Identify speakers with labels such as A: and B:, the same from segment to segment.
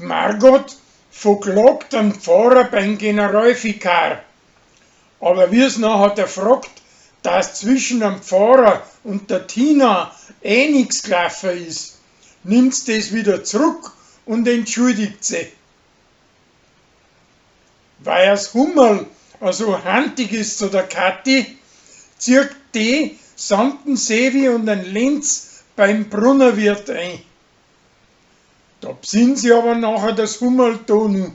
A: Margot verklagt den Pfarrer beim Generalvikar. Aber wie's nachher der fragt, dass zwischen dem Pfarrer und der Tina eh nix gelaufen ist, nimmt's das wieder zurück und entschuldigt sie. Weil das Hummerl so handig ist zu der Kathi, zieht die samt dem Sevi und den Lenz beim Brunnerwirt ein. Da besinnt sie aber nachher das Hummerl da noch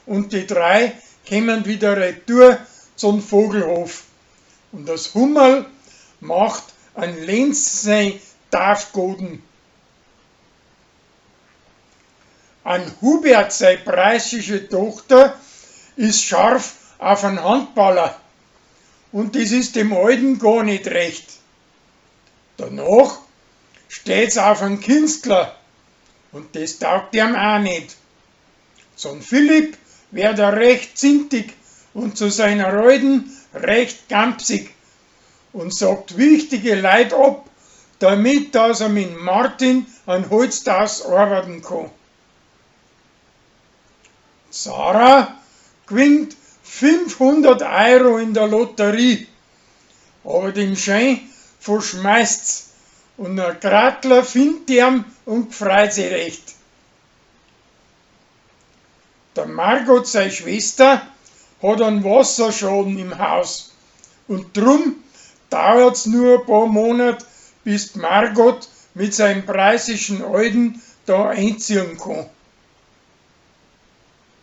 A: und die drei kommen wieder retour zum Vogelhof. Und das Hummerl macht an Lenz sein Tafgoden. An Hubert sei preußische Tochter ist scharf auf einen Handballer. Und das ist dem Alten gar nicht recht. Danach steht's auf einen Künstler. Und das taugt ihm auch nicht. Sohn Philipp wird er recht zintig und zu seiner Alten recht gampsig und sagt wichtige Leid ab, damit dass er mit Martin an Holztaus arbeiten kann. Sarah gewinnt 500 Euro in der Lotterie, aber den Schein verschmeißt's und der Gratler findet ihn und freut sich recht. Der Margot, seine Schwester, hat einen Wasserschaden im Haus und drum dauert's nur ein paar Monate, bis Margot mit seinem preußischen Alten da einziehen kann.